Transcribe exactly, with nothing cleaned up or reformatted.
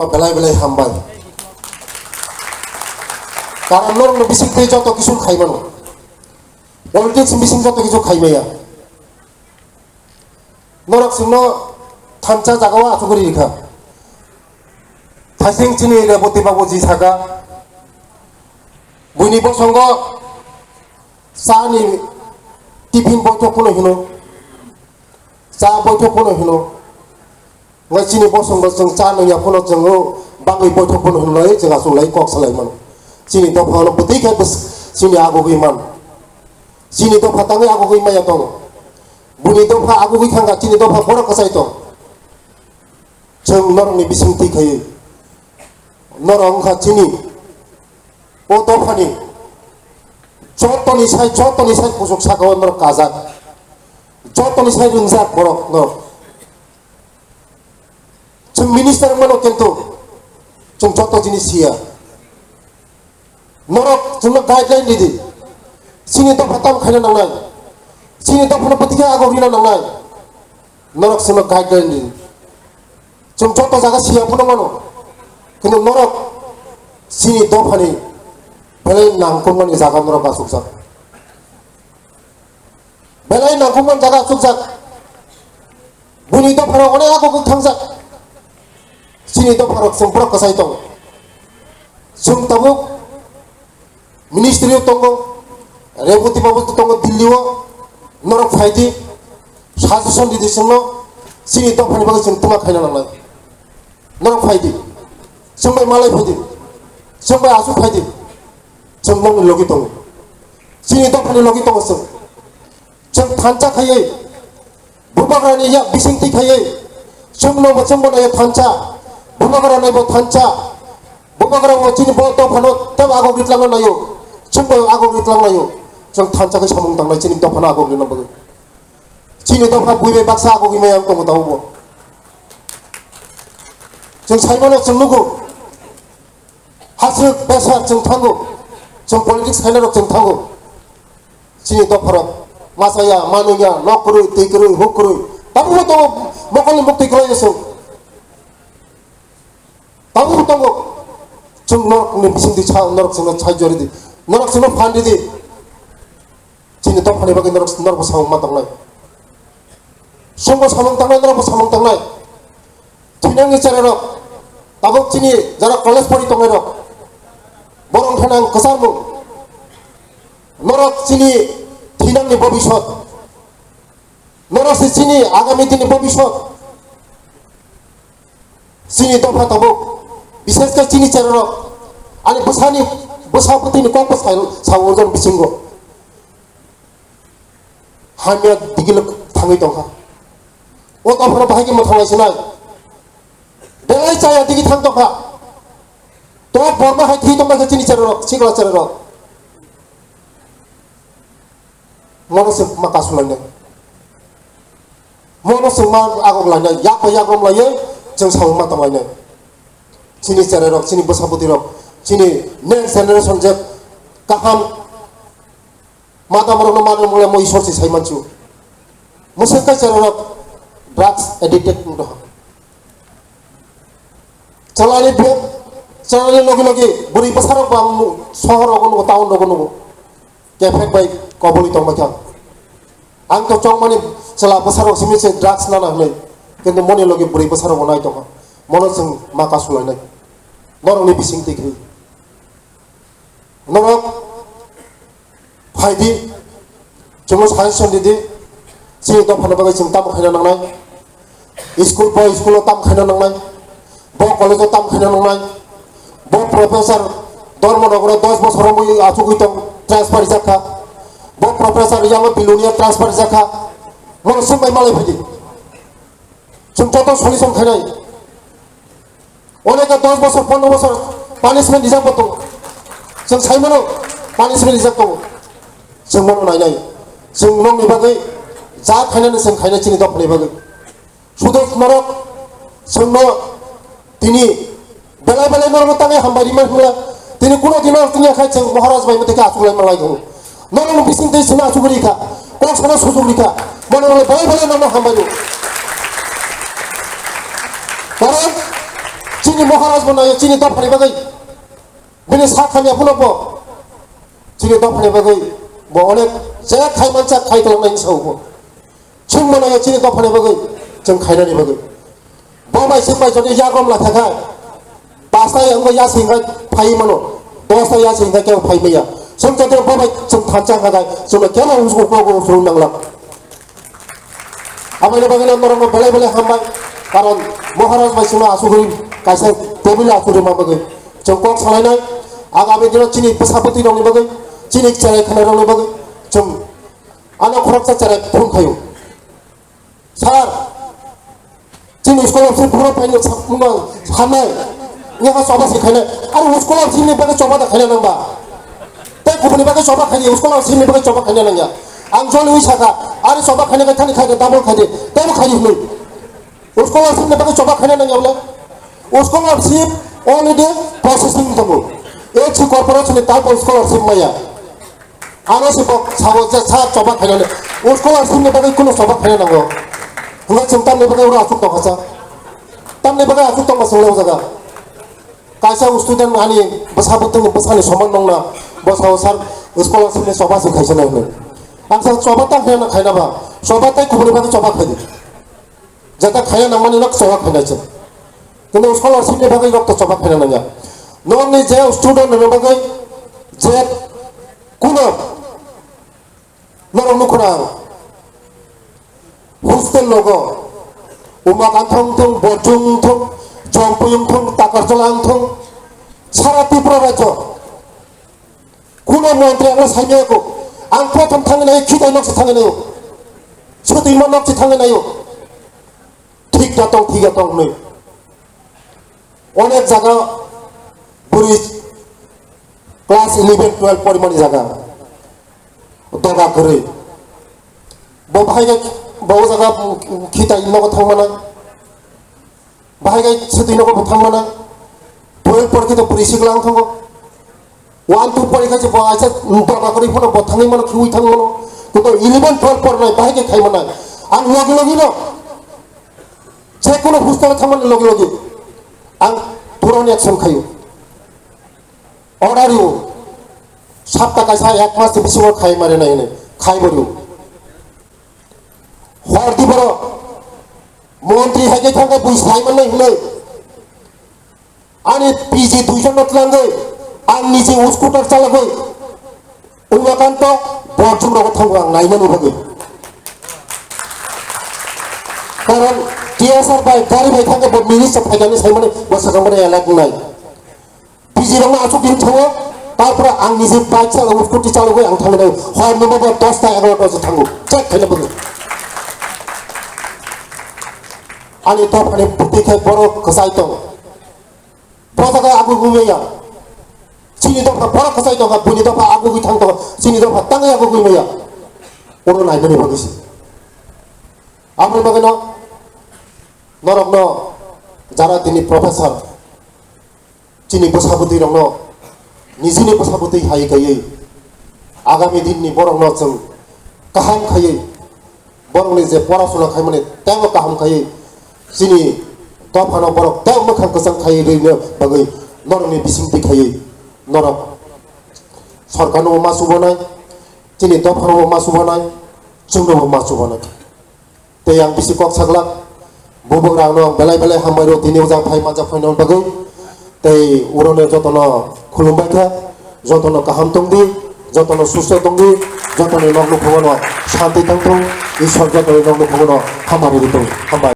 Belai belai hambai. Karon norokni bisingtwi joto kisu khaimano. Politics bising joto kisu khaimaya. Norok chwngno thansa jagao achugwi rikha. Thaising chini Reboti babu ji saka. Buini bosongo chani tiffin boithok phano hino. Cha boithok phano hino. Ngai chini bosongo chwng cha nungya phano chwng o bangwi boithok phano hino lai chwng aswk lai kok salai mano. Chini dopha no bwtwi khe bwswk chini agugwi man. Chini dopha tangwi agugwi maya tongo. Buni dopha agugwi thangkha chini dopha borok kwchai tong. Chwng norokni bisingtwi khaiwi. Norok wngkha chini o dophani jotoni sai, jotoni sai kuchuk saka o norok kajak. Jotoni sai ringjak borok norok. Chwng minister wngmano kintu chwng joto jinis siya. Norok chwngno guideline ridi. Chini dopha tam khaina nangnai. Chini dophano bwtwi khe agok rina nangnai. Norok chwngno guideline ridi. Chwng joto jaga siya phano mano. Kintu norok chini dophani belai nangkukmani jaga norok achukjak. Belai nangkukmani jaga achukjak. Buni dopharok onek agugwi thangjak. Chini dopharok chwng borok kwchai tongo. Chwng tabuk ministry o tongo, Reboti babu tongo Delhi o, norok phaidi, suggestion ridi chwngno, chini dophani bagwi chwng twma khaina nangnai. Norok phaidi, chwng bai malai phaidi, chwng bai aswk phaidi, chwng nokni logi tongo. Chini dophani logi tongo chwng. Chwng thansa khaiwi, bubagrani yak bisingtwi khaiwi, chwngno bo chwngbo naio thansa, bubagra naibo thansa, bubagra bo chini bo dophano tebo agok ritlangna naio, chwngbo agok ritlangna naio, chwng thansa khe samung tangnai chini dophano agok rina bagwi. Chini dopha buibai baksa agogwi maya wng tongo tabukbo. Chwng saimano chwng nugo, hasrwk besa chwng thango, chwng politics khainarok chwng thango. Chini dopharok machaya, manungya, nok kwrwi, twi kwrwi, huk kwrwi. Tabukbo tongo mokolni muktwi kwlaio chwng. Tabukbo tongo. Chwng norokni bisingtwi sa, norok chwngno sahajyo ridi. Norok chwngno phan ridi. Chini dophani bagwi norok, norokbo samung ma tongnai. Chwngbo samung tangnai, norokbo samung tangnai. Thinangni chererok, tabuk chini jara college pori tongnairok, borok wngkha nang kwcharmung. Norok chini thinangni bobisot. Norok se chini agami dini bobisot. Chini dopha tabuk, bishesh khe chini chererok, ani bwsani, bwsa bwtwini kokbo sao, sao o jani bisingo. Hamya digilo thangwi tongkha. O dophano bahai khe mwthang lai sinai. Belai chaya digi thang tongkha. To borma hai thwi tongkha chini chererok, sikla chererok. Mono se ma kasu lainai. Mono se ma agok lainai. Yak bai yak rom laiwi chwng samung ma tong lainai. Chini chererok, chini bwsa bwtwirok, chini next generation je kaham Mata borokno mano mole mo Isor se sai manchu. Mwswk kaisa rok drugs addicted wng tongkha. Chalani biyang, chalani logi logi bwrwi bwsarok bo ang nu-, sohor rogo nugo, town rogo nugo. Kephek bai koboli tongbaikha. Ang to chongmani chwla bwsarok simi se drugs nana hwnwi. Kintu moni logi bwrwi bwsarok bo nai tongkha. Mono chwng ma kasulainai. Norokni bising twi khri. Norok phaidi, chwngno suggestion ridi, chini dophani bagwi chwng tamo khaina nangnai, school bo school-o tamo khaina nangnai, bo college-o tamo khaina nangnai, bo professor Dharmanagar-o dos bosor romwi achugwi tong, transfer rijak kha, bo professor yango Bilonia transfer rijak kha, mono swngbai malai phaidi, chwng joto solution khainai. Oneka dos bosor, pondro bosor punishment rijak bo tongo. Chwng sai mano, punishment rijak tongo. Chwng bono nainai. Chwng nokni bagwi ja khainani chwng khainai chini dophani bagwi. Sudo norok chwngno tini belai belai norokno tangwi hambai rima hwnla tini kuno dino tini akhai chwng Maharaj bai mwtwi khe achuk lai manlai tongo. Norokno bising twi sini achugwi rikha, kok sana sujugwi rikha, bono rwle belai belai norokno hambai rw. Karon chini Maharaj bo nayo chini dophani bagwi. Bini sak hamya phano bo chini dophani bagwi bo onek je khai mancha khai tonglainai hinwi sao bo. Chwng mano ya chini dophani bagwi, chwng khainani bagwi. Bo bai swk bai jodi yagram la thakha, pasta ya wngkha ya singkha phai mano, dosta ya singkha kebo phai maya. Chwng jodi bo bai chwng thansa kha gai, chwngno kebo usuk usuk usuk nangla. Aboni bagwi no norokno belai belai hambai, karon Maharaj bai chwngno asugwi kaisa table asugwi ma bagwi. Chwng kok salainai, agami dino chini bwsa bwtwi rokni bagwi, chini cherai khana rokni bagwi, chwng ano khoroksa cherai phung khaio. Sir, chini scholarship phuro paino sa-, mano sanai, nokha choba se khainai. Aro scholarship ni bagwi choba da khaina nangba. Tei kubuni bagwi choba khaidi, scholarship ni bagwi choba khaina nangya. Ang joli wi saka, ari choba khaina khai thani khai double khaidi, tei bo khaidi hwnwi. Scholarship ni bagwi choba khaina nangya bole. Scholarship already processing tongo. H C corporation ni type of scholarship maya. Ano se bo sabo je sa choba khainani. O scholarship ni bagwi kuno choba khaina nango. Hwnba chwng tamni bagwi oro aswk tongkha sa. Tamni bagwi aswk tongma chwng le o jaga. Kaisa student ani bwsa bwtwini bwsani soman nongna bo sao sir scholarship ni choba se khaisa nai hwnwi. Ang sa choba ta khaina khaina ba. Choba tai kubuni bagwi choba khaidi. Jata khaina nangmani nok choba khaina se. Kintu scholarship ni bagwi nok to choba khaina nangya. Nokni je student ni bagwi je kuno norok nukho na ang. Hostel logo Umakantha wngthung, Borjum wngthung, Jompui wngthung, Takarjala wngthung, sara Tripura rajyo. Kuno montri ang saimaya ko. Ang prothom thangwi nayo, khitai nok se thangwi nayo. Sotwi ma nok se thangwi nayo. Thik da tong, thik da tong hwnwi. Onek jaga bwrwi class eleven, twelve porimani jaga doga kwrwi. Bo bahai khe, bo jaga khitai nogo thangmana. Bahai khe sotwi nogo bo thangmana. Twelve porikhe to bwrwi sikla wng thango. One, two porikha se bo aisa doga kwrwi phano bo thangwi mano, khiui thangwi mano. Kintu eleven, twelve pornai bahai khe khai manai. Ang logi logi no je kono hostel thangmani logi logi ang turon action khaio. Order rw. Sapta kaisa ek mas ni bisingo khai mari nai hinwi. Khai bo rw. Hor di borok. Montri hai khe thangkha bui sai mannai hinwi. Ani P G duijon no tlangwi, ang niji scooter chalagwi, Umakantha Borjum rogo thango ang nainani bagwi. Karon T S R bai gari bai thangkhe bo minister phaikani saimani bo swkang mani elak wngnai. P G rokno aswk din thango, tarpore ang niji bike chalagwi, scooty chalagwi ang thangwi naio. Hor ni bobo dosta egarota se thango. Check khaina bagwi. Ani dophani bwtwi khe borok kwchai tong. Bo jaga agugwi maya. Chini dopha borok kwchai tongkha, buini dopha agugwi thang tongkha, chini dopha tangwi agugwi maya. Oro naimani bagwi se. Aboni bagwino norokno jara tini professor, chini bwsa bwtwi rokno, nijini bwsa bwtwi hai kaiwi agami dinni borokno chwng kaham khaiwi borokni je porasuna khaimani teibo kaham khaiwi chini dophano borok tei mwkhang kwchang khaiwi rwina bagwi norokni bisingtwi khaiwi norok sorkarno ma chubanai, chini dophano ma chubanai, chwngno ma chubanai. Tei ang bisi kok saglak, bubagrano ang belai belai hambai rw tini ujang phai manjak phainani bagwi. Tei urono jotono khulumbai kha, jotono kaham tongdi, jotono susto tongdi, jotoni nok nukhungo no shanti tongthung, Ishwar jotoni nok nukhungo no hamari rwthung. Hambai.